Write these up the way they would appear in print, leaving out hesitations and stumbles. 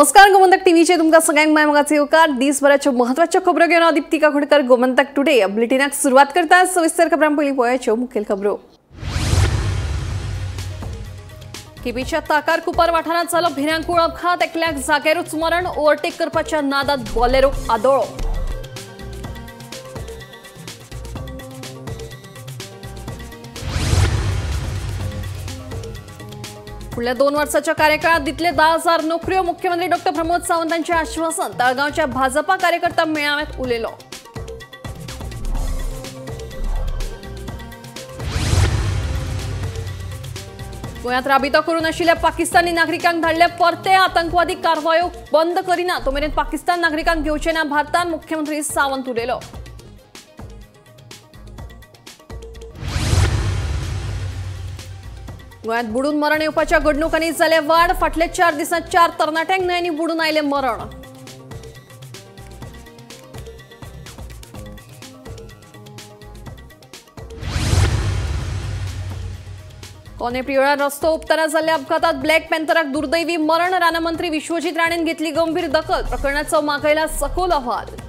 नमस्कार, गोमंतक टीव्हीचे तुमकां सगळ्यांक माय मोगाचे येवकार। दिसभराच्यो महत्वाच्यो खबरो घेवन हांव दीप्ती काकोडकर गोमंतक टुडे बुलेटिनाक सुरवात करता। सविस्तर खबरां पयलीं पळोवयाच्यो मुखेल खबरो। केपेंच्या ताकार कुपार वाठारांत जालो भिरांकूळ अपघात, एकल्याक जाग्यारूच मरण, ओव्हरटेक करपाच्या नादात बॉलेरो आदळ्ळो। फुडल्या 2 वर्साच्या कार्यकाळात दितले 10,000 नोकऱ्यो, मुख्यमंत्री डॉ प्रमोद सावंत हांचें आश्वासन। ताळगांवच्या भाजपा कार्यकर्ता मेळाव्यात उलयलो। गोंयांत राबितो करून आशिल्ल्या पाकिस्तानी नागरिकांक धाडले परते, आतंकवादी कारवायो बंद करिना तो मेरेन पाकिस्तान नागरिकांक घेवचे ना भारतान, मुख्यमंत्री सावंत उलयलो। गोंयांत बुडून मरण येवपाच्या घडणुकांनी जाल्या वाड, फाटल्या 4 दिसांत 4 तरणाट्यांक न्हंयांनी बुडून आयलें मरण। कोने प्रियोळा रस्तो हुपतना जाल्ल्या अपघातात ब्लॅक पॅन्थराक दुर्दैवी मरण, रानमंत्री विश्वजीत राणेन घेतली गंभीर दखल, प्रकरणाचो मागयला सखोल अहवाल।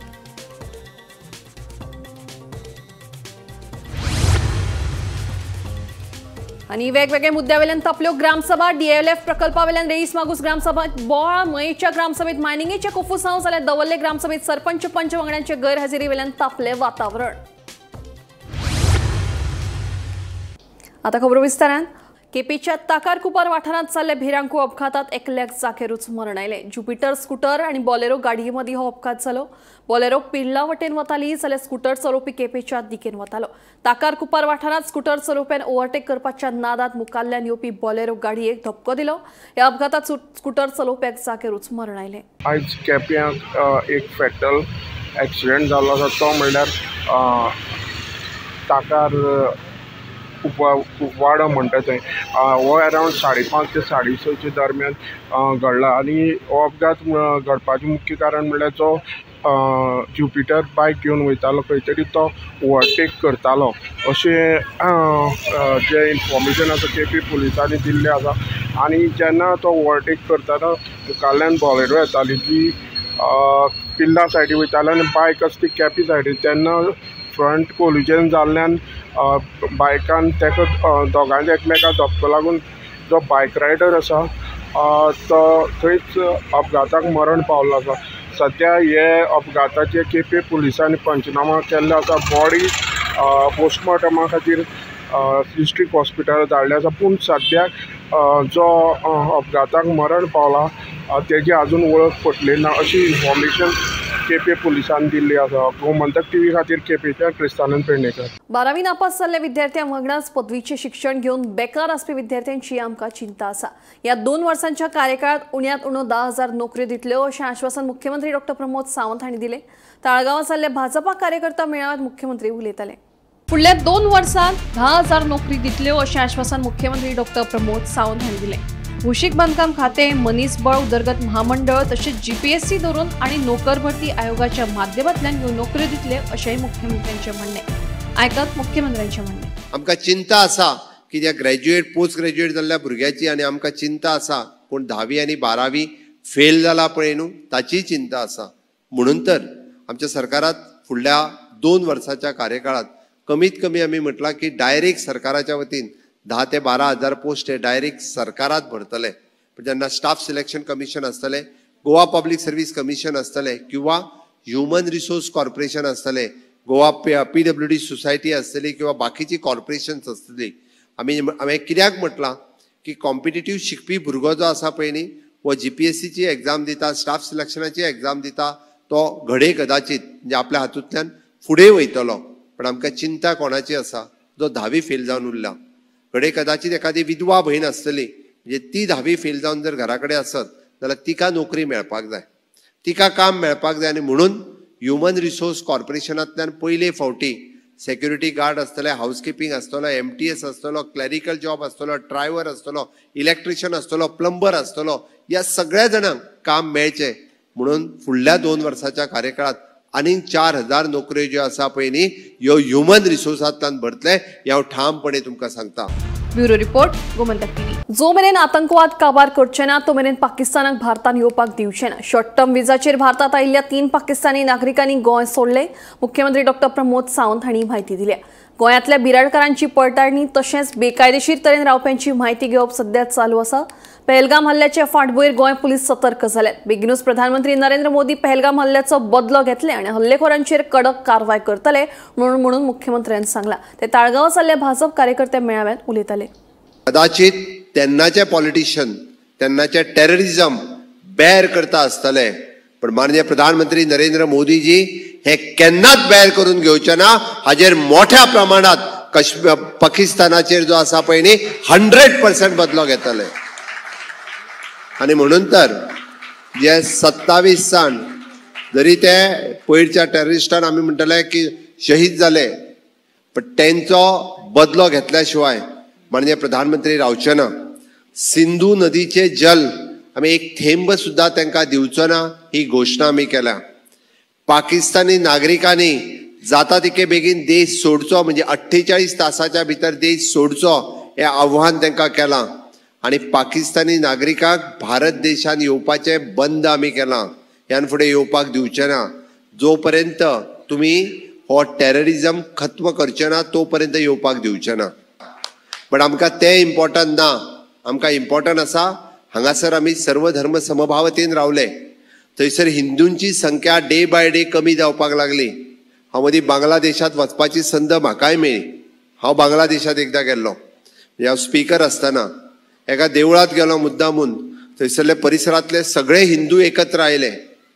आनी वेगवेगळ्या मुद्द्यावेल्यान तापल्यो ग्रामसभा, डीएलएफ प्रकल्पावेल्यान रेईस मागूस ग्रामसभा बोळा, मयेच्या ग्रामसभेत मायनिंगेचे कोफुसांव जाल्यार दवल्ले ग्रामसभेत सरपंच पंच वांगड्यांचे गैरहजेरीवेल्यान तापले वातावरण। आता खबरो विस्तारान। केपेंच्या ताकार कुपार वाठारांत जाल्ल्या भिरांकूळ अपघातात एकल्याक जाग्यारूच मरण आयलें। ज्युपिटर स्कुटर आनी बॉलेरो गाडये मदीं हो अपघात जालो। बॉलेरो पिर्ला वटेन वताली जाल्यार स्कुटर चलोवपी केपेंच्या दिकेन वतालो। ताकार कुपार वाठारांत स्कुटर चलोवप्यान ओव्हरटेक करपाच्या नादात मुखाल्ल्यान येवपी बॉलेरो गाडयेक धपको दिलो। ह्या अपघातात स्कुटर चलोवप्याक जाग्यारूच मरण आयलें। आयज केप्यां एक फेटल एक्सिडंट जाल्लो आसा, तो म्हणल्यार ताकार कुपवाडो म्हणटा थंय हो अरावंड 5:30 ते 6:30 दरम्यान घडला। आनी हो अपघात घडपाचें मुख्य कारण म्हणल्यार जो ज्युपिटर बायक घेवन वयतालो खंय तरी तो ओवरटेक करतालो अशें जें इन्फॉर्मेशन आसा केपी पुलिसांनी दिल्लें आसा। आनी जेन्ना तो ओवरटेक करतना मुखाल्ल्यान बॉलेरो येताली जी पिल्ला सायडी वयताली आनी बायक आसा ती केपी सायडीन, तेन्ना फ्रंट कोलिजन जाल्ल्यान बायकान ताका दोगांच्या एकमेकाक धपको लागून जो बायक रायडर आसा तो थंयच अपघाताक मरण पावलो आसा। सद्या हे अपघाताचे केपे पुलिसांनी पंचनामा केल्ले आसा। बॉडी पोस्टमॉर्टमा खातीर डिस्ट्रिक्ट हॉस्पिटल धाडले आसा, पूण सद्याक जो अपघाताक मरण पावला तेजी आजून वळख पटली ना अशी इन्फॉर्मेशन केपे पुलिसांनी दिल्ली आसा। गोमंतक टीव्ही खातीर केपेच्या क्रिस्तानंद पेडणेकर। 12वी नापास जाल्ल्या विद्यार्थ्यां वांगडाच पदवीचें शिक्षण घेवन बेकार आसपी विद्यार्थ्यांची आमकां चिंता आसा। ह्या 2 वर्सांच्या कार्यकाळात उण्यांत उण्यो 10,000 नोकऱ्यो दितल्यो अशें आश्वासन मुख्यमंत्री डॉ प्रमोद सावंत हांणी दिलें। ताळगांवां जाल्ल्या भाजपा कार्यकर्ता मेळाव्यात मुख्यमंत्री उलयताले। फुडल्या 2 वर्सांत 10,000 नोकरी दितल्यो अशें आश्वासन मुख्यमंत्री डॉ प्रमोद सावंत हांणी दिलें। भौशीक बांदकाम खातें, मनीसबळ उदरगत महामंडळ तशेंच जीपीएससी धरून आनी नोकर भरती आयोगाच्या माध्यमांतल्यान ह्यो नोकऱ्यो दितले अशेंय मुख्यमंत्र्यांचें म्हणणें। आयकात मुख्यमंत्र्यांचें म्हणणें। आमकां चिंता आसा की ज्या ग्रॅज्युएट पोस्ट ग्रॅज्युएट जाल्ल्या भुरग्याची, आनी आमकां चिंता आसा कोण 10वी आनी 12वी फेल जाला पळय न्हू ताचीय चिंता आसा। म्हणून तर आमच्या सरकारात फुडल्या 2 वर्साच्या कार्यकाळात कमीत कमी आमी म्हटलां की डायरेक्ट सरकाराच्या वतीन 10 ते 12 हजार पोस्ट हे डायरेक्ट सरकारात भरतले। जेन्ना स्टाफ सिलेक्शन कमिशन आसतलें, गोवा पब्लीक सर्वीस कमिशन आसतलें किंवा ह्युमन रिसोर्स कॉर्पोरेशन आसतलें, गोवा PWD society आसतली किंवा बाकीची कॉर्पोरेशन्स आसतली। आमी हांवें कित्याक म्हटलां की कॉम्पिटिटीव शिकपी भुरगो जो आसा पळय न्ही हो GPSCची एग्जाम दिता, स्टाफ सिलेक्शनाची एग्जाम दिता, तो घडये कदाचीत म्हणजे आपल्या हातूंतल्यान फुडें वयतलो। पण आमकां चिंता कोणाची आसा, जो 10वी फेल जावन उरला। घडये कदाचीत एखादी विधवा भयण आसतली, म्हणजे ती 10वी फेल जावन जर घरा कडेन आसत जाल्यार तिका नोकरी मेळपाक जाय, तिका काम मेळपाक जाय। आनी म्हणून ह्युमन रिसोर्स कॉर्पोरेशनांतल्यान पयले फावटी सेक्युरिटी गार्ड आसतले, हावसकिपींग आसतलो, MTS आसतलो, क्लॅरिकल जॉब आसतलो, ड्रायव्हर आसतलो, इलेक्ट्रिशियन आसतलो, प्लंबर आसतलो, ह्या सगळ्या जाणांक काम मेळचें म्हणून फुडल्या 2 वर्साच्या कार्यकाळात आनीक 4,000 नोकऱ्यो ज्यो आसा पळय न्ही ह्यो ह्युमन रिसोर्सांतल्यान भरतले, हें हांव ठामपणे तुमकां सांगता। Bureau report, Gomantak TV. जो मेरेन आतंकवाद काबार करचे ना तो मेरेन पाकिस्तानाक भारतान येवपाक दिवचे ना। शॉर्ट टर्म विजाचेर भारतात आयिल्ल्या 3 पाकिस्तानी नागरिकांनी गोंय सोडले। मुख्यमंत्री डॉक्टर प्रमोद सावंत हांणी म्हायती दिल्या। गोंयांतल्या बिराडकारांची पडताळणी तशेंच बेकायदेशीर तरेन रावप्यांची म्हायती घेवप सध्या चालू आसा। पहलगाम हल्ल्याच्या फाटभुंयेर गोंय पुलीस सतर्क जाल्यात। बेगीनूच प्रधानमंत्री नरेंद्र मोदी पहलगाम हल्ल्याचो बदलो घेतले आनी हल्लेखोरांचेर कडक कारवाय करतले म्हणून मुख्यमंत्र्यांनी सांगला। ते ताळगांव जाल्ल्या भाजप कार्यकर्ते मेळाव्यात उलयताले। कदाचित तेन्नाचे पॉलिटिशियन तेन्नाचे टेररिझम बेर करता आसतले, पण माननीय प्रधानमंत्री नरेंद्र मोदीजी हे केन्नाच बेर करून घेवचे ना। हाजेर मोठ्या प्रमाणात पाकिस्तानाचेर जो आसा पळय न्ही 100% बदलो घेतले। आनी म्हणून तर जे 27 जाण जरी ते पयरच्या टेररिस्टान आमी म्हणटले की शहीद जाले, पण तेंचो बदलो घेतल्या शिवाय माननीय प्रधानमंत्री रावचे ना। सिंधू नदीचे जल आमी एक थेंब सुद्दां तांकां दिवचो ना ही घोशणा आमी केल्या। पाकिस्तानी नागरिकांनी जाता तितके बेगीन देश सोडचो, म्हणजे 48 तासाच्या भितर देश सोडचो हें आव्हान तांकां केलां। आनी पाकिस्तानी नागरिकांक भारत देशान येवपाचें बंद आमी केलां, ह्यान फुडें येवपाक दिवचें ना। जोपर्यंत तुमी हो टेररिझम खत्म करचे ना तोपर्यंत येवपाक दिवचें ना। बट आमकां तें इम्पॉर्टंट ना, आमकां इम्पॉर्टंट आसा हांगासर आमी सर्व धर्म समभावतेन रावले। थंयसर हिंदूंची संख्या डे बाय डे कमी जावपाक लागली। हांव मदीं बांगलादेशांत वचपाची संद म्हाकाय मेळ्ळी। हांव बांगलादेशांत एकदां गेल्लो, हांव स्पीकर आसतना एका देवळांत गेलो मुद्दामून। थंयसरले परिसरांतले सगळे हिंदू एकत्र आयले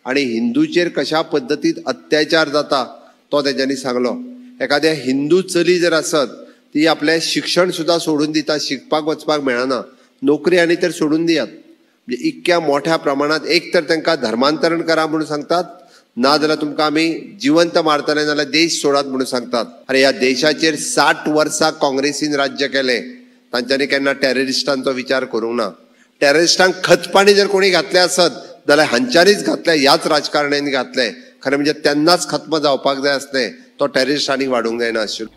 आनी हिंदूचेर कशा पद्दतीन अत्याचार जाता तो तेंच्यांनी सांगलो। एखाद्या हिंदू चली जर आसत ती आपलें शिक्षण सुद्दां सोडून दिता, शिकपाक वचपाक मेळना, नोकरी आनी तर सोडून दियात। म्हणजे इतक्या मोठ्या प्रमाणात एक तर तांकां धर्मांतरण करा म्हणून सांगतात, ना जाल्यार तुमकां आमी जिवंत मारतले, नाजाल्यार देश सोडात म्हणून सांगतात। अरे ह्या देशाचेर 60 वर्सां काँग्रेसीन राज्य केलें, तांच्यांनी केन्ना टेररिस्टांचो विचार करूंक ना। टेररिस्टांक खतपाणी जर कोणी घातलें आसत जाल्यार हांच्यांनीच घातलें, ह्याच राजकारण्यांनी घातलें। खरें म्हणजे तेन्नाच खत्म जावपाक जाय आसलें, तो टेररिस्ट आनी वाडूंक जायना आशिल्लो।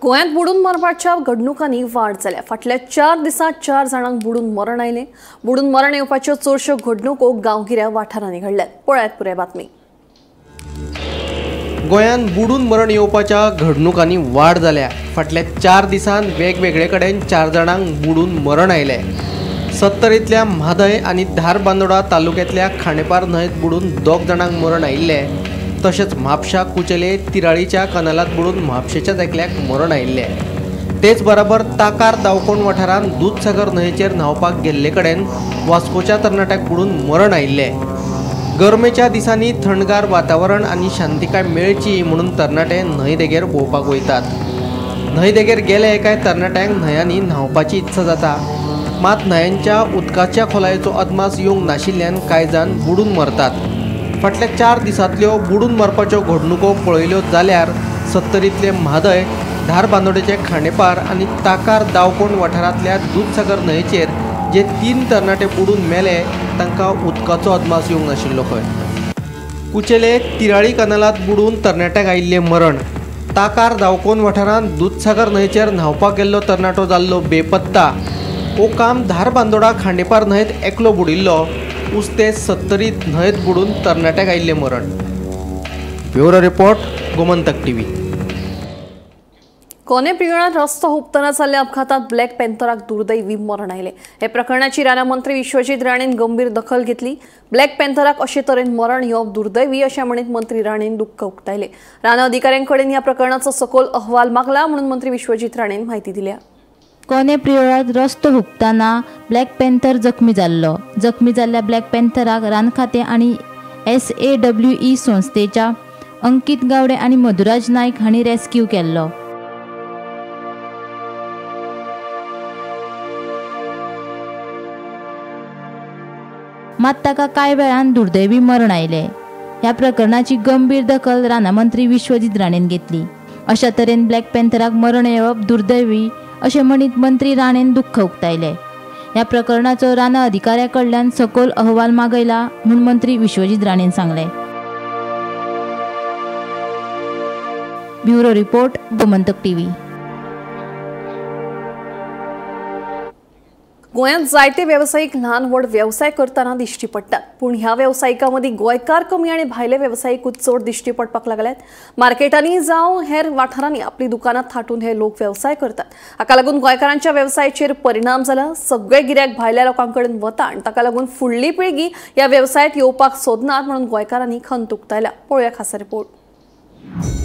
गोंयांत बुडून मरपाच्या घडणुकांनी वाड जाल्या। फाटल्या 4 दिसांत 4 जाणांक बुडून मरण आयलें। बुडून मरण येवपाच्यो चडश्यो घडणुको गांवगिऱ्या वाठारांनी घडल्यात। पळयात पुराय बातमी। गोंयांत बुडून मरण येवपाच्या घडणुकांनी वाड जाल्या। फाटल्या 4 दिसांत वेगवेगळे कडेन 4 जाणांक बुडून मरण आयलें। सत्तरींतल्या म्हादय आनी धारबांदोडा तालुक्यांतल्या खांडेपार न्हंयेंत बुडून 2 जाणांक मरण आयिल्लें। तशेंच म्हापशा कुचेले तिराळीच्या कनालांत बुडून म्हापशेच्याच एकल्याक मरण आयिल्लें। तेच बराबर ताकार दावकोण वाठारांत दुदसागर न्हंयेचेर न्हांवपाक गेल्ले कडेन वास्कोच्या तरणाट्याक बुडून मरण आयिल्लें। गरमेच्या दिसांनी थंडगार वातावरण आनी शांतिकाय मेळची म्हणून तरणाटे न्हंय देगेर भोंवपाक वयतात। न्हंय देगेर गेले काय तरणाट्यांक न्हंयांनी न्हांवपाची इत्सा जाता, मात न्हंयांच्या उदकाच्या खोलायेचो अदमास येवंक नाशिल्ल्यान कांय जाण बुडून मरतात। फाटल्या 4 दिसांतल्यो बुडून मरपाच्यो घडणुको पळयल्यो जाल्यार सत्तरींतले म्हादय, धारबांदोडेचे खांडेपार आनी ताकार दावकोण वाठारांतल्या दुदसागर न्हंयेचेर जे 3 तरणाटे बुडून मेले तांकां उदकाचो अदमास येवंक नाशिल्लो खंय। कुचेले तिराळी कनालांत बुडून तरणाट्याक आयिल्लें मरण, ताकार दावकोण वाठारांत दुदसागर न्हंयेचेर न्हांवपाक गेल्लो तरणाटो जाल्लो बेपत्ता, ओकाम धारबांदोडा खांडेपार न्हंयेंत एकलो बुडिल्लो, उस्ते सत्तरीत न्हंयेंत बुडून तरणाट्याक आयिल्लें मरण। Bureau report, Gomantak TV. कोने प्रियोळांत रस्तो हुपतना जाल्ल्या अपघातात ब्लॅक पॅन्थराक दुर्दैवी मरण आयलें। हे प्रकरणाची रानामंत्री विश्वजीत राणेन गंभीर दखल घेतली। ब्लॅक पॅन्थराक अशे तरेन मरण येवप दुर्दैवी अशें म्हणीत मंत्री राणेन दुख्ख उक्तायलें। रान अधिकाऱ्यांकडेन ह्या प्रकरणाचो सखोल अहवाल मागला म्हणून मंत्री विश्वजीत राणेन म्हायती दिल्या। कोने प्रियोळांत रस्तो हुपतना ब्लॅक पॅन्थर जखमी जाल्लो। जखमी जाल्ल्या ब्लॅक पॅन्थराक रान खातें आनी SAWE संस्थेच्या अंकित गावडे आनी मधुराज नायक हांणी रेस्क्यू केल्लो। मात ताका कांय वेळान दुर्दैवी मरण आयलें। ह्या प्रकरणाची गंभीर दखल रानामंत्री विश्वजीत राणेन घेतली। अशा तरेन ब्लॅक पॅन्थराक मरण येवप दुर्दैवी अशें म्हणीत मंत्री राणेन दुख्ख उक्तायलें। ह्या प्रकरणाचो राना अधिकाऱ्या कडल्यान सखोल अहवाल मागयला म्हूण मंत्री विश्वजीत राणेन सांगलें। Bureau report, Gomantak TV. गोंयांत जायते वेवसायीक ल्हान व्हड वेवसाय करतना दिश्टी पडटात, पूण ह्या वेवसायिकां मदीं गोंयकार कमी आनी भायले वेवसायिकूच चड दिश्टी पडपाक लागल्यात। मार्केटांनी जावं हेर वाठारांनी आपली दुकानां थाटून हे लोक वेवसाय करतात। हाका लागून गोंयकारांच्या वेवसायाचेर परिणाम जाला। सगळे गिरायक भायल्या लोकां कडेन वता आनी ताका लागून फुडली पिळगी ह्या वेवसायांत येवपाक सोदनात म्हणून गोंयकारांनी खंत उक्तायल्या। पळोवया खासा रिपोर्ट।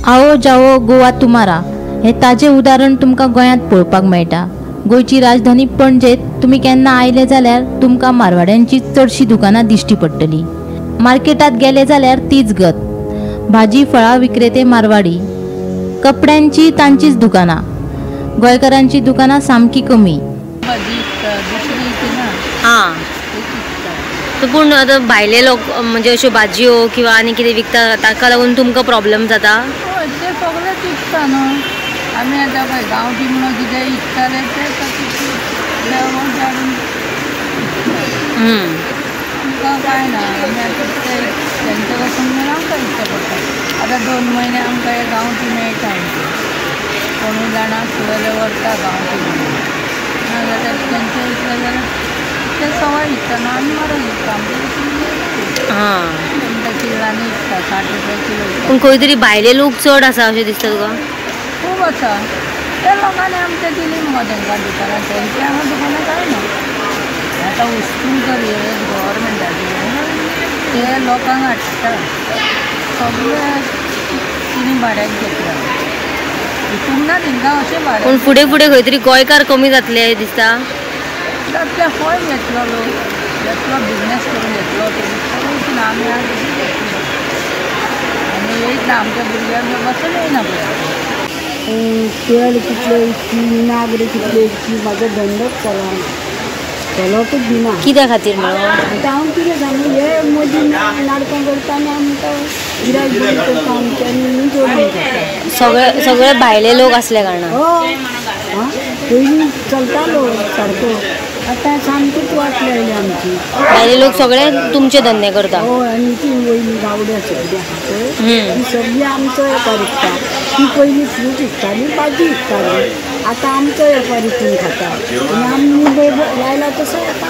आओ जाओ गोवा तुम्हारा हे ताजें उदाहरण तुमकां गोंयांत पळोवपाक मेळटा। गोंयची राजधानी पणजेत तुमी केन्ना आयले जाल्यार तुमकां मारवाड्यांची चडशीं दुकानां दिश्टी पडटली। मार्केटांत गेले जाल्यार तीच गत, भाजी फळां विक्रेते मारवाडी, कपड्यांची तांचीच दुकानां, गोंयकारांची दुकानां सामकी कमी। हां, पूण आतां भायले लोक म्हणजे अश्यो भाजयो किंवा आनी कितें विकता ताका लागून तुमकां प्रॉब्लम जाता? ते सगळेच विकता न्हू, आमी आतां पळय गांवठी म्हणून कितें विकताले ते आमकां कांय ना। आमी आतां ते तेंचे कडसून म्हणून आमकां विकचें पडटा। आतां 2 म्हयने आमकां हे गांवठी मेळटा, आमचें कोणूय जाणां आसलो जाल्यार व्हरता गांवठी म्हणून, नाजाल्यार तेंचे विकले जाल्यार ते सवाय विकता न्हू, आमी म्हारग विकता। आमचे तेंकां किलांनी विकता, 60 रुपया किलो। पूण खंय तरी भायले लोक चड आसा अशें दिसता तुका? खूब आसा त्या लोकांनी आमच्या दिली मुगो तेंकां दुकानां, तेंचे हांगा दुकानां कांय ना। आतां वस्तू जर गव्हर्मेंटाचे ते लोकांक हाडटा, सगळे तिणी भाड्याक घेतला, विकूंक ना तेंकां अशें भाड्याक। पूण फुडें फुडें खंय तरी गोंयकार कमी जातले दिसता? जातले, खंय घेतलो लोक, घेतलो बिजनेस करून घेतलो, तेणी ना। आमी आज घेतलो आनी येयत ना, आमच्या भुरग्यांक बसून येयना पळय। तेल कितले इतकी, नागरी कितले इतकी, म्हाजो धंदोच चलना, चलपूच दिना। कित्या खातीर म्हणून? आतां हांव कितें सांगू, हे मदीं नाटकां करता आनी आमकां गिरायक बंद करता आमचें आनी जोडून करता। सगळे सगळे भायले लोक आसल्या कारणान? हय, आं, पयलीं चलतालो सारको, आतां सामकीच वाट लायली आमची। भायले लोक सगळे तुमचे धंदे करता? हय, आनी ती वयली गावड्या सगळी आसा पळय, ती सगळी आमचो वेपार विकता। ती पयलीं फ्रूट विकताली, भाजी विकताली, आतां आमचो वेपार विकून खाता आनी आमी लायला तसो येता।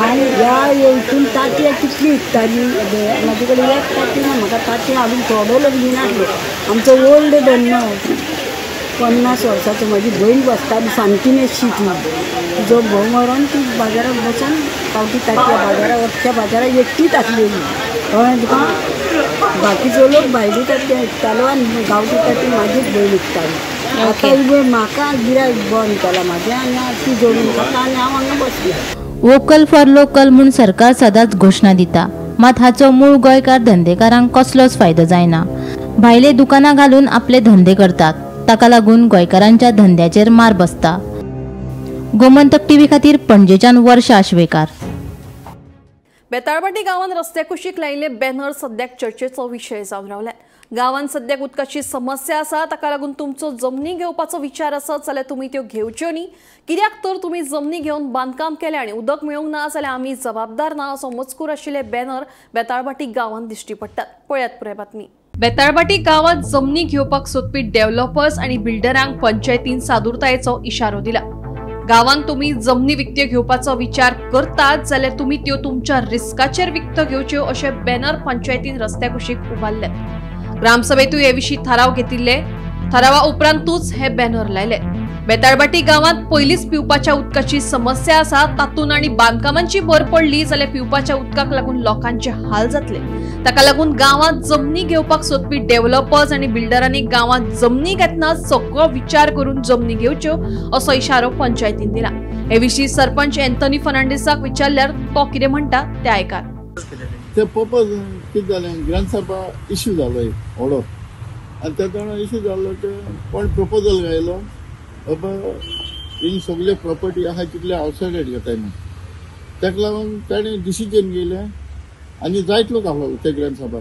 आनी ह्या हितून तांतयां कितली विकताली, म्हाजे कडेन एक तांती ना, म्हाका तांतयां हाडून थोडो लोक दिनासलो। आमचो ओल्ड धंदो 50 वर्सांचो, म्हाजी भयण बसताली सामकी ती, तिजो घोव मरोन ती बाजाराक बसून गांवठी तांतयां बाजाराक अख्ख्या बाजाराक एकटीच आसलेली। कळ्ळें तुका? बाकीचो लोक भायली तांतयां विकतालो आनी गांवठी तांतयां म्हाजीच भयण विकताली। आतां इबय म्हाका गिरायक बंद केलां म्हाजें आनी ती जोडून खाता आनी हांव हांगा बसलें। वोकल फॉर लोकल म्हूण सरकार सदांच घोशणा दिता, मात हाचो मूळ गोंयकार धंदेकारांक कसलोच फायदो जायना। भायले दुकानां घालून आपले धंदे करतात, ताका लागून गोंयकारांच्या धंद्याचेर मार बसता। गोमंतक टीव्ही खातीर पणजेच्यान वर्षा आश्वेकार। बेताळबाटी गांवांत रस्त्या कुशीक लायिल्ले बॅनर सद्याक चर्चेचो विशय जावन रावल्यात। गांवांत सद्याक उदकाची समस्या आसा, ताका लागून तुमचो जमनी घेवपाचो विचार आसत जाल्यार तुमी त्यो घेवच्यो न्ही, कित्याक तर तुमी जमनी घेवन बांदकाम केलें आनी उदक मेळूंक ना जाल्यार आमी जबाबदार ना असो मजकूर आशिल्ले बॅनर बेताळबाटी गांवांत दिश्टी पडटात। पळयात पुराय बातमी। बेताळबाटी गांवांत जमनी घेवपाक सोदपी डेव्हलपर्स आनी बिल्डरांक पंचायतीन सादुरतायेचो इशारो दिला। गांवांत तुमी जमनी विकत्यो घेवपाचो विचार करतात जाल्यार तुमी त्यो तुमच्या रिस्काचेर विकत्यो घेवच्यो अशें बॅनर पंचायतीन रस्त्या कुशीक उबारले। ग्रामसभेतूय हे विशीं थाराव घेतिल्ले, थारावा उपरांतूच हे बॅनर लायले। बेताळबाटी गांवांत पयलींच पिवपाच्या उदकाची समस्या आसा, तातूंत आनी बांदकामांची भर पडली जाल्यार पिवपाच्या उदकाक लागून लोकांचे हाल जातले। ताका लागून गांवांत जमनी घेवपाक सोदपी डेव्हलपर्स आनी बिल्डरांनी गांवांत जमनी घेतना सगळो विचार करून जमनी घेवच्यो असो इशारो पंचायतीन दिला। हे विशीं सरपंच एंथनी फर्नांडीसाक विचारल्यार तो कितें म्हणटा तें आयकात। ते पर्पज कितें जालें, ग्रामसभा इश्यू जालो एक व्हडलो आनी तेन्ना इश्यू जाल्लो ते कोण प्रपोजल घायलो बाबा ही सगळे प्रॉपर्टी आसा तितले आउटसायडर घेताय म्हूण, ताका लागून ताणें डिसिजन घेयलें आनी जायत लोक आसलो ते ग्रामसभा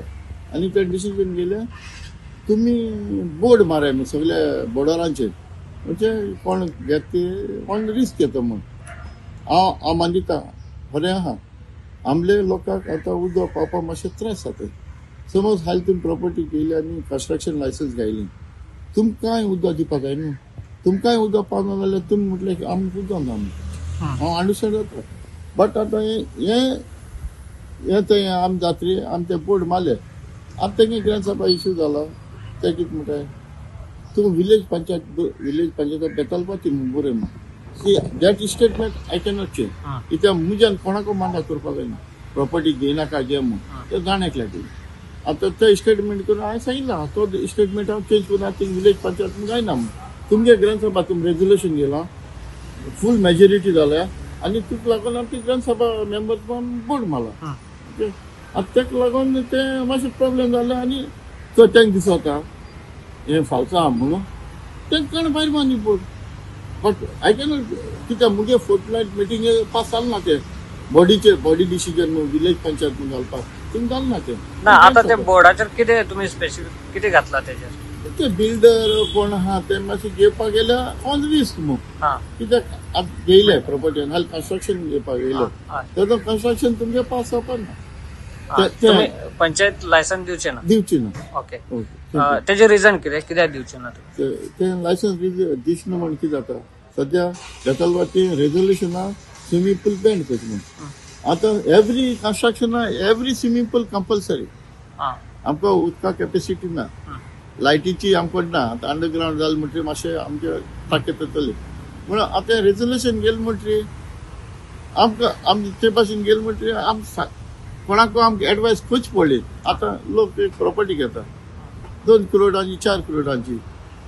आनी ते डिसिजन घेयलें तुमी बोर्ड माराय म्हूण सगल्या बोर्डरांचेर, म्हणजे कोण घेता ते कोण रिस्क घेता म्हूण। हांव हांव मानता खरें आसा, आमले लोकांक आतां उदक पावपाक मातशें त्रास जाता। समज हाल तुमी प्रॉपर्टी केली आनी कन्स्ट्रक्शन लायसन्स घायली, तुमकांय उदक दिवपाक जाय न्हू, तुमकांय उदक पावना जाल्यार तुमी म्हटलें की आमकां उदक ना. हांव अंडरस्टँड जाता. बट आतां हें हें तें आम जात्री आम ते बोर्ड मारले आतां तेंगे ग्रामसभा इश्यू जाला. ते कितें म्हणटाय तूं विलेज पंचायत बेतलपाची बरें म्हण. See that statement I cannot change. कित्याक म्हज्यान कोणाकूय मान्य करपाक जायना प्रॉपर्टी घेयनाका घे म्हूण तें जाण एकल्याक. आतां तें स्टेटमेंट करून हांवें सांगिल्लां तो स्टेटमेंट हांव चेंज करून आतां विलेज पंचायत जायना म्हूण. तुमगे ग्रामसभा तुमी रेजोल्युशन घेयलां फूल मेजॉरिटी जाल्या आनी तुका लागून आमची ग्रामसभा मेंबर बोर्ड मारला. ओके आतां ताका लागून तें मातशें प्रॉब्लेम जालें आनी तो तांकां दिसता हें फावसा आहा म्हणून तांकां भायर मारली बोर्ड. बट I cannot कित्याक मुगे फोर्टनायट मिटींगे पास जालें ना तें बॉडीचे बॉडी डिसिजन म्हणून विलेज पंचायत म्हणून घालपाक तुमी जालें ना तें. ना आतां ते बोर्डाचेर कितें तुमी स्पेसिफीक कितें घातलां तेजेर? ते बिल्डर कोण आहा ते मातशें घेवपाक गेल्यार ऑन रिस्क म्हूण. कित्याक आतां घेयले प्रॉपर्टी आनी कन्स्ट्रक्शन घेवपाक येयले तेजो कन्स्ट्रक्शन तुमगे पास जावपाक ना. पंचायत लायसन्स दिवचें ना? दिवची ना. ओके तेजें रिजन कितें कित्याक दिवचें ना? तें लायसन्स दिवचें ना म्हण कितें जाता सद्या बेतलवाती रेजोल्युशना स्विमींग पूल बॅन करता म्हूण. आतां एवरी कन्स्ट्रक्शना एवरी स्विमींग पूल कंपल्सरी. आमकां उदका कॅपेसिटी ना, लायटीची आमकां ना. आतां अंडरग्रावंड जालें म्हणटकीर मातशें आमचे ताकद येतली म्हणून आतां रेजोल्युशन गेलें म्हणटकीर आमकां आम ते भाशेन गेलें म्हणटकीर आम कोणाकूय आमकां एडवायस खंयच पडली. आतां लोक एक प्रॉपर्टी घेता 2 करोडांची 4 करोडांची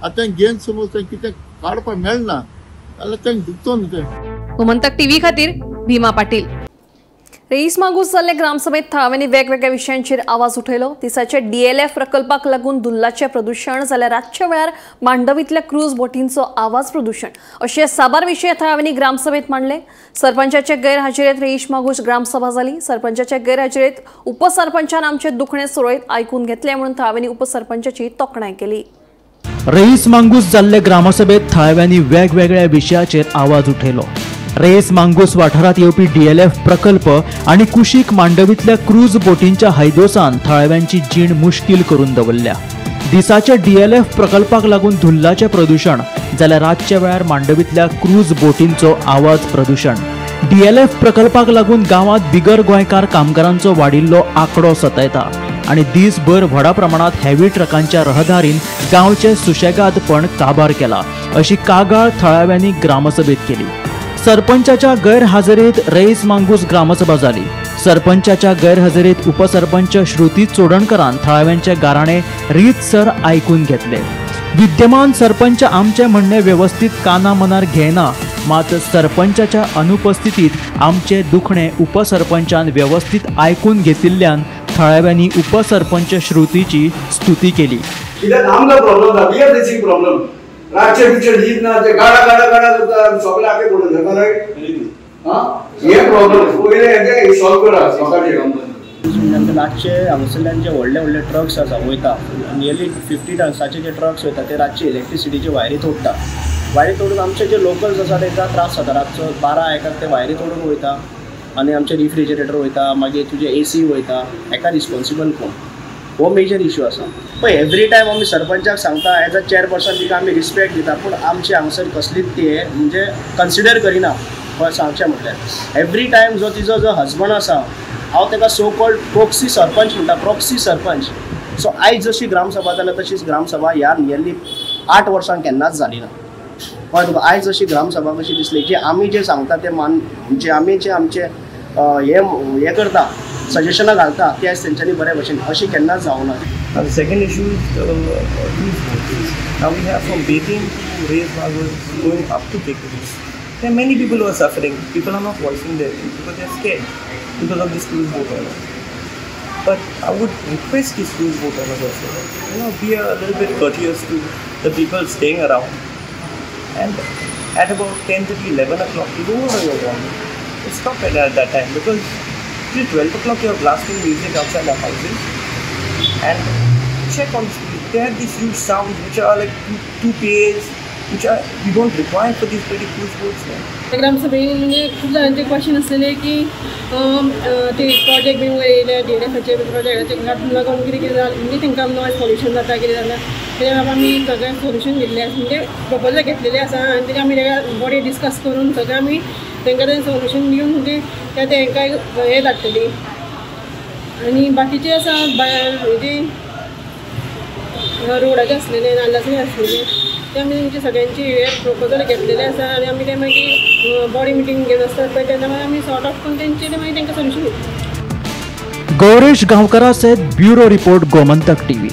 आतां घेवन समज तें कितें काडपाक मेळना जाल्यार तांकां दुखतो न्हू तें. गोमंतक टीव्ही खातीर भीमा पाटील. रेईस मागूस जाल्ले ग्रामसभेत थळाव्यांनी वेगवेगळ्या विशयांचेर आवाज उठयलो. दिसाच्या डीएलएफ प्रकल्पाक लागून धुल्लाचें प्रदूशण जाल्यार रातच्या वेळार मांडवींतल्या क्रूज बोटींचो आवाज प्रदूशण अशे साबार विशय थळाव्यांनी ग्रामसभेत मांडले. सरपंचाचे गैरहाजेरेत रेईश मागूस ग्रामसभा जाली. सरपंचाच्या गैरहाजेरेत उपसरपंचान आमचे दुखणे सुरळीत आयकून घेतले म्हणून थळाव्यांनी उपसरपंचाची तोखणाय केली. रेईस मांगूस जाल्ले ग्रामसभेत थळाव्यांनी वेगवेगळ्या विशयाचेर आवाज उठयलो. रेईस मांगूस वाठारांत येवपी डीएलएफ प्रकल्प आनी कुशीक मांडवींतल्या क्रूज बोटींच्या हैदोसान थळाव्यांची जीण मुश्कील करून दवरल्या. दिसाच्या डीएलएफ प्रकल्पाक लागून धुल्लाचें प्रदूशण जाल्यार रातच्या वेळार मांडवींतल्या क्रूज बोटींचो आवाज प्रदूशण. डीएलएफ प्रकल्पाक लागून गांवांत बिगर गोंयकार कामगारांचो वाडिल्लो आंकडो सतायता आनी दीसभर व्हडा प्रमाणात हेवी ट्रकांच्या रहदारीन गांवचें सुशेगादपण काबार केला अशी कागाळ थळाव्यांनी ग्रामसभेत केली. सरपंचाच्या गैरहाजेरीत रेईस मांगूस ग्रामसभा जाली. सरपंचाच्या गैरहजेरीत उपसरपंच श्रुती चोडणकरान थळाव्यांचे गाराणे रीतसर आयकून घेतले. विद्यमान सरपंच आमचे म्हणणे व्यवस्थित काना मनार घेना, मात सरपंचाच्या अनुपस्थितीत आमचे दुखणे उपसरपंचान व्यवस्थित आयकून घेतिल्ल्यान थळाव्यांनी उपसरपंच श्रुतीची स्तुती केली. कित्याक आमकां प्रॉब्लम ना, we are facing problem. रातचे बिचे न्हीद ना, ते गाडा गाडा गाडा करता सगळे आखे पडून जाता. हे प्रॉब्लम पयले हें सॉल्व करा लोकांचे. रातचे हांगासरल्यान जे व्हडले व्हडले ट्रक्स आसा वयता, नियरली 50 टन्साचे जे ट्रक्स वयता ते रातचे इलेक्ट्रिसिटीचे वायरी तोडटा. वायरी तोडून आमचे जे लोकल्स आसा तांकां त्रास जाता. रातचो 12-1 ते वायरी तोडून वयता आनी आमचे रिफ्रिजरेटर वयता, मागीर तुजे एसी वयता. हेका रिस्पोन्सिबल कोण? हो मेजर इशू आसा. पळय एवरी टायम आमी सरपंचाक सांगता, एज अ चेअरपर्सन तिका आमी रिस्पेक्ट दिता, पूण आमचे हांगासर कसलीच ती म्हणजे कन्सिडर करिना. सांगचें म्हटल्यार एवरी टायम जो तिजो जो हजबंड आसा, हांव ताका सो कॉल्ड प्रोक्सी सरपंच म्हणटा, प्रोक्सी सरपंच. सो आयज जशी ग्रामसभा जाल्या तशीच ग्रामसभा ह्या नियरली 8 वर्सांक केन्नाच जाली ना. कळ्ळें तुका? आयज जशी ग्रामसभा कशी दिसली जी आमी जें सांगता तें मान, जे आमी जे आमचे हे करता सजेशनां घालता ते आयज तेंच्यांनी बरे भशेन अशी केन्नाच जावना. The second issue is cruise boats. Now we have from Betim to Reis Magos going up to Betim. There are many people who are suffering. People are not voicing their views because they are scared because of this cruise boat owners. But I would request these cruise boat owners also, you know, be a little bit courteous to the people staying around. And at about 10:30, 11 o'clock, you lower your volume. Stop it at that time, because till 12 o'clock you are blasting music outside our houses. And check on the speed. They have these huge sounds which are like two PAs, which are we don't require for these pretty cruise boats. ग्रामसभेन म्हणजे खूप जाणांचे question आसलेले की ते project बीन वयले डीएलएफाचे प्रोजेक्टाचे लागून कितें कितें जालें, म्हणजे तांकां नॉयज पोल्युशन जाता कितें जालें, तेजेर आमी सगळें सोल्युशन घेतलें आसा, म्हणजे प्रपोजल घेतलेलें आसा आनी तेजेर आमी बॉडी डिस्कस करून सगळें आमी तांकां तें सोल्युशन दिवन म्हणजे ते तांकां हें धाडटली. आनी बाकीचे आसा हेजे रोडाचे आसलेले, नाल्लाचे आसलेले, ते आमी तेंचे सगळ्यांची हे प्रपोजल घेतलेले आसा आनी आमी ते मागीर बॉडी मिटींग घेवन आसतात पळय तेन्ना मागीर आमी सॉर्ट आउट करून तेंचे मागीर तांकां सोल्युशन दिता. गौरेश गांवकरा सयत ब्युरो रिपोर्ट, गोमंतक टीव्ही.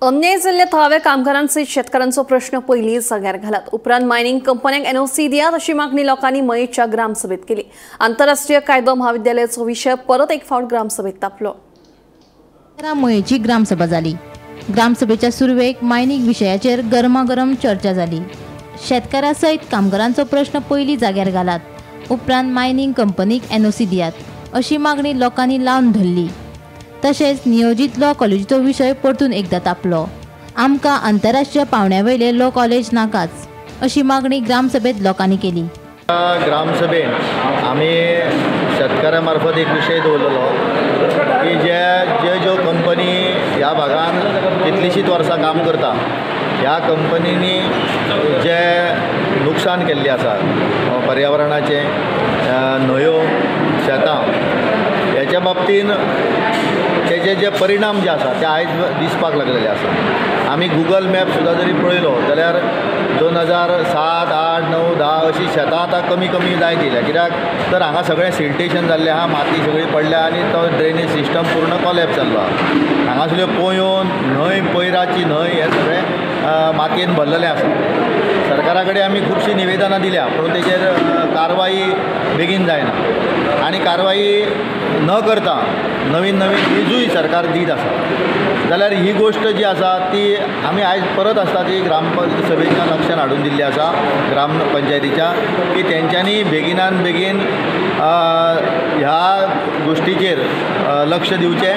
अन्याय जाल्ल्या थळाव्या कामगारांसयत शेतकारांचो प्रश्न पयलीं जाग्यार घालात, उपरांत मायनिंग कंपन्यांक एनओसी दियात अशी मागणी लोकांनी मयेच्या ग्रामसभेत केली. आंतरराष्ट्रीय कायदो म्हाविद्यालयाचो विशय परत एक फावट ग्रामसभेत तापलो. मयेची ग्रामसभा जाली. ग्रामसभेच्या सुरवेक मायनिंग विशयाचेर गरमागरम चर्चा जाली. शेतकारां सयत कामगारांचो प्रश्न पयलीं जाग्यार घालात, उपरांत मायनिंग कंपनीक एनओसी दियात अशी मागणी लोकांनी लावन धरली. तशेंच नियोजीत लॉ कॉलेजीचो विशय परतून एकदा तापलो. आमकां आंतरराष्ट्रीय पावंड्या वयले लॉ कॉलेज नाकाच अशी मागणी ग्रामसभेत लोकांनी केली. ग्रामसभेन आमी शेतकारां मार्फत एक विशय दवरलेलो की जे जे ज्यो कंपनी ह्या भागान कितलींशींच वर्सां काम करता, ह्या कंपनींनी जे नुकसान केल्लें आसा पर्यावरणाचें, न्हंयो, शेतां, हेच्या बाबतीन तेजे जे परिणाम जे आसा ते आयज दिसपाक लागलेले आसा. आमी गुगल मॅप सुद्दां जरी पळयलो जाल्यार 2007, 8, 9, 10 अशी शेतां आतां कमी कमी जायत येयल्या. कित्याक तर हांगा सगळें सिल्टेशन जाल्लें आहा, माती सगळी पडल्या आनी तो ड्रेनेज सिस्टम पूर्ण कॉलेप्स जाल्लो आहा. हांगासरल्यो पोंयो, न्हंय, पयराची न्हंय हें सगळें मातयेन भरलेलें आसा. सरकारा कडेन आमी खुबशीं निवेदनां दिल्या पूण तेजेर कारवाई बेगीन जायना आनी कारवाई न करता नवीन नवीन वीजूय सरकार दीत आसा. जाल्यार ही गोश्ट जी आसा ती आमी आयज परत आसता ती ग्रामसभेच्या लक्षान हाडून दिल्ली आसा, ग्रामपंचायतीच्या, की तेंच्यांनी बेगिनान बेगीन ह्या गोश्टीचेर लक्ष दिवचें.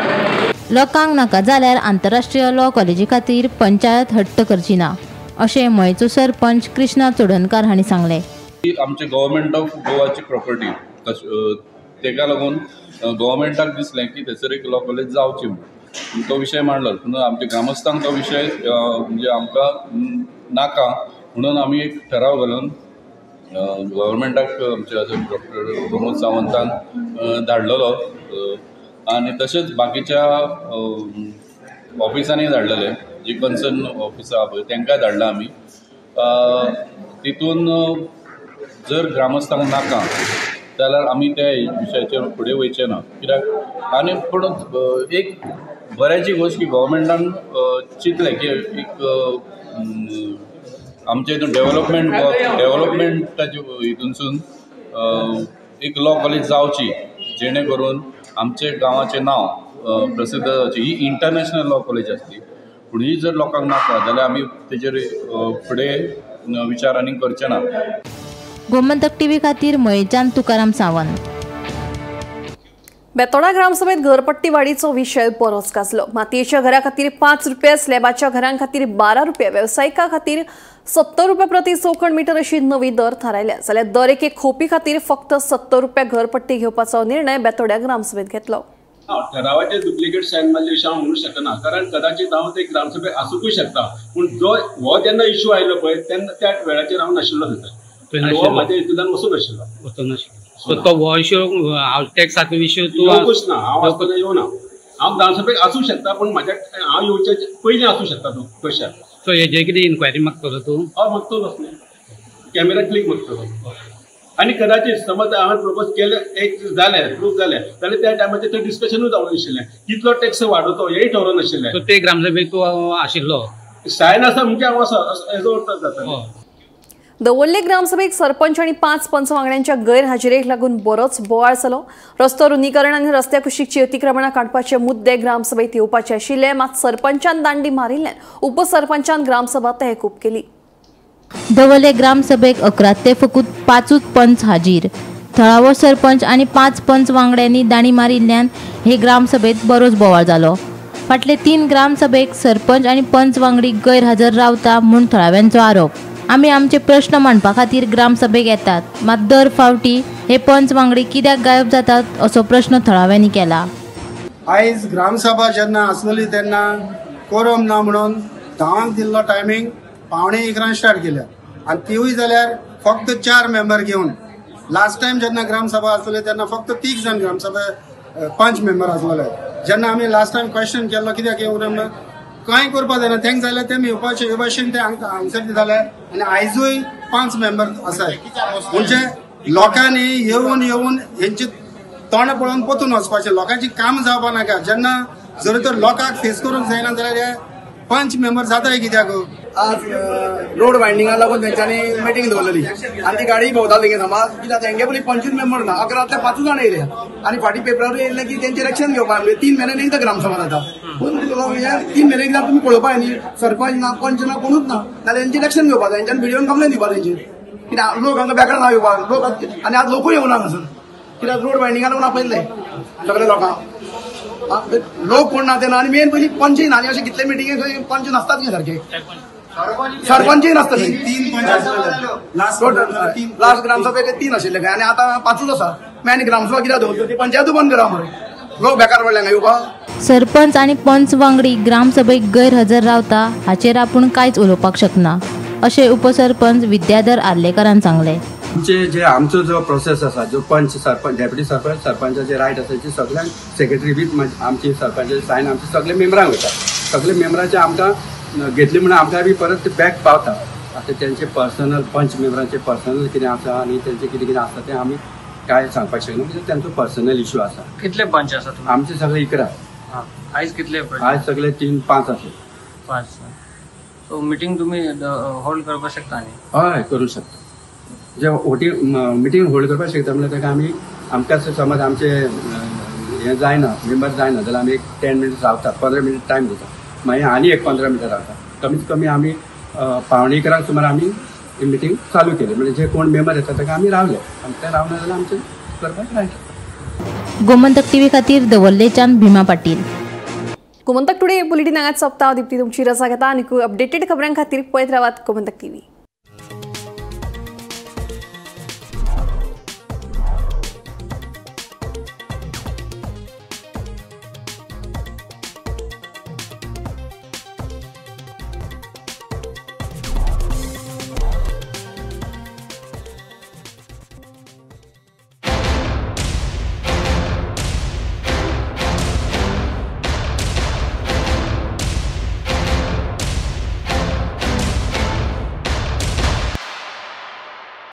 लोकांक नाका जाल्यार आंतरराष्ट्रीय लॉ कॉलेजी खातीर पंचायत हट्ट करची ना अशें मयेचो सरपंच कृष्णा चोडणकार हांणी सांगलें. आमचे गव्हर्मेंट ऑफ गोवाची प्रॉपर्टी तेका लागून गव्हर्मेंटाक दिसलें की थंयसर एक लॉ कॉलेज जावची म्हणून तो विशय मांडलो. पूण आमच्या ग्रामस्थांक तो विशय म्हणजे आमकां नाका म्हणून आमी एक ठराव घालून गव्हर्मेंटाक आमच्या डॉक्टर प्रमोद सावंतान धाडलेलो आनी तशेंच बाकीच्या ऑफिसांनी धाडलेले, जी कन्सर्न ऑफिसां आहा पळय तांकांय धाडला आमी. तितून जर ग्रामस्थांक नाका जाल्यार आमी त्या विशयाचेर फुडें वयचे ना. कित्याक आनी पूण एक बऱ्याची गोश्ट की गव्हर्मेंटान चिंतलें की एक आमच्या हितून डेवलपमेंटाच्या हितूनसून एक लॉ कॉलेज जावची जेणे करून आमचे गांवाचें नांव प्रसिद्ध जावचें. ही इंटरनॅशनल लॉ कॉलेज आसली पूण ही जर लोकांक नाका जाल्यार आमी तेजेर फुडें विचार आनी करचे ना. गोमंतक टीव्ही खातीर मयेच्यान तुकाराम सावंत. बेतोडा ग्रामसभेत घरपट्टी वाडीचो विशय बरोच गाजलो. मातयेच्या घरा खातीर 5 रुपये, स्लॅबाच्या घरां खातीर 12 रुपये, वेवसायिका खातीर 70 रुपये प्रति चौखण मिटर अशी नवी दर थारायल्या. जाल्यार दर एके खोपी खातीर फक्त 70 रुपये घरपट्टी घेवपाचो निर्णय बेतोड्या ग्रामसभेत घेतलो. ठरावाचे डुप्लिकेट सायन मारले अशें हांव म्हणूंक शकना, कारण कदाचित हांव ते ग्रामसभेक आसूंकूय शकता, पूण जो हो जेन्ना इश्यू आयलो पळय तेन्ना त्या वेळाचेर हांव नाशिल्लो थंयसर, हो म्हाज्या हितूंतल्यान वचूंक नाशिल्लो. सो तो हो इश्यू हावस टॅक्साचो इश्यू तूं येवकूच ना, हांव आसतना येवना. हांव ग्रामसभेक आसूंक शकता पूण म्हाज्या हांव येवच्या पयलीं आसूंक शकता तो कशें. सो हेजे कितें इन्क्वायरी मागतलो तूं? हय मागतलो, कॅमेरा क्लिक मागतलो. आनी कदाचित समज हांवें प्रपोज केलें एक जालें प्रूफ जालें जाल्यार त्या टायमाचेर थंय डिस्कशनूय जावं नाशिल्लें, कितलो टॅक्स वाडोवचो हेंय ठरोवं नाशिल्लें. सो ते ग्रामसभेक तूं आशिल्लो? सायन आसा म्हणजे हांव आसा हेजो अर्थ जाता. दवर्ले ग्रामसभेक सरपंच आणि 5 पंच वांगड्यांच्या गैरहाजेरेक लागून बरोच बोवाळ जालो. रस्तो रुंदीकरण आनी रस्त्या कुशीकची अतिक्रमणां काडपाचे मुद्दे ग्रामसभेत येवपाचे आशिल्ले, मात सरपंचान दांडी मारिल्ल्यान उपसरपंचान ग्रामसभा तहकूब केली. दवर्ले ग्रामसभेक 11 ते फकत 5 पंच हाजीर. थळावो सरपंच आनी 5 पंच वांगड्यांनी दांडी मारिल्ल्यान हे ग्रामसभेत बरोच बोवाळ जालो. फाटले 3 ग्रामसभेक सरपंच आनी पंच वांगडी गैरहजर रावता म्हूण थळाव्यांचो आरोप. आमी आमचे प्रश्न मांडपा खातीर ग्रामसभेक येतात, मात दर फावटी हे पंच वांगडी कित्याक गायब जातात असो प्रश्न थळाव्यांनी केला. आयज ग्रामसभा जेन्ना आसलेली तेन्ना कोरम ना म्हणून 10 दिल्लो टायमींग 10:45 स्टार्ट केल्या आनी तिवूय जाल्यार फक्त 4 मेंबर घेवन. लास्ट टायम जेन्ना ग्रामसभा आसलेली तेन्ना फक्त 3 जाण ग्रामसभा 5 मेंबर आसलेले. जेन्ना आमी लास्ट टायम क्वेश्चन केल्लो कित्याक येवना म्हणून कांय करपाक जायना, तांकां जाल्यार ते येवपाचे हे भाशेन ते आन्सर दिताले आनी आयजूय 5 मेंबर आसाय. म्हणजे लोकांनी येवन येवन हेंची तोंड पळोवन परतून वचपाचें, लोकांची काम जावपा नाका. जेन्ना जर तर लोकांक फेस करूंक जायना जाल्यार हे 5 मेंबर जाताय कित्याक? आज रोड वायंडिंगा लागून तेंच्यांनी मिटींग दवरलेली आनी ती गाडी भोंवताली समाज कित्याक तेंगे पयलीं 25 मेंबर ना, 11 5 जाण येयले आनी फाटीं पेपरारूय येयल्लें की तेंचें इलेक्शन घेवपाक म्हणजे 3 म्हयन्यांनी एकदां ग्रामसभा जाता. पूण 3 म्हयने एकदां तुमी पळोवपाक न्ही, सरपंच ना, पंच ना, कोणूच ना, जाल्यार तेंचें इलेक्शन घेवपाक जाय. तेंच्यान बिडिओन कंप्लेन दिवपा तेंची कित्याक लोक हांगा बेकार ना येवपाक लोक आनी आज लोकूय येवना हांगासर कित्याक रोड वायंडिंगा लागून आपयल्ले सगळे लोकांक. लोक कोण ना ते ना आनी मेन पयलीं पंचय ना आनी अशे कितले मिटिंगे पंच नासतात न्ही सारके, सरपंचय नासता. 3 पंच लास्ट ग्रामसभेक 3 आशिल्ले खंय आनी आतां 5 आसा. मागीर आनी ग्रामसभा कित्याक दवरता ती पंचायतूय बंद करा मरे, लोक बेकार पडले हांगा येवपाक. सरपंच आनी पंच वांगडी ग्रामसभेक गैरहजर रावता हाचेर आपूण कांयच उलोवपाक शकना अशें उपसरपंच विद्याधर आर्लेकरान सांगलें. आमचे जे आमचो जो प्रोसेस आसा, जो पंच सरपंच डेप्युटी सरपंच सरपंचाचे रायट आसा ते सगळ्यांक सेक्रेटरी बीत आमची सरपंचाचे सायन आमचे सगळे मेंबरांक वयता. सगळे मेंबरांचे आमकां घेतले म्हणून आमकां बी परत बॅक पावता. आतां तेंचे पर्सनल पंच मेंबरांचे पर्सनल कितें आसा आनी तेंचे कितें कितें आसा तें आमी कांय सांगपाक शकना कित्याक तेंचो पर्सनल इशू आसा. कितले पंच आसा? आमचे सगळे 11. आयज कितले? आयज सगळे 3-5 आसा. 5. सो मिटींग तुमी होल्ड करपाक शकता न्ही? हय, करूं शकता. जे वोटींग मिटींग होल्ड करपाक शकता म्हणल्यार ताका आमी आमकां समज आमचे हें जायना, मेंबर जायना जाल्यार आमी एक 10 मिनट्स रावता, 15 मिनट टायम दिता, मागीर आनी एक 15 मिनटां रावता. कमीत कमी आमी 10:45 सुमार आमी मिटींग चालू केली म्हणजे जे कोण मेंबर येता ताका आमी रावले आनी ते रावना जाल्यार आमचें करपाक रायट. गोमंतक टीव्ही खातीर दवर्लेच्यान भीमा पाटील. गोमंतक टुडे बुलेटिन हांगाच सोंपता. दीप्ती तुमची रजा घेता आनी अपडेटेड खबरां खातीर पळयत रावात गोमंतक टीव्ही.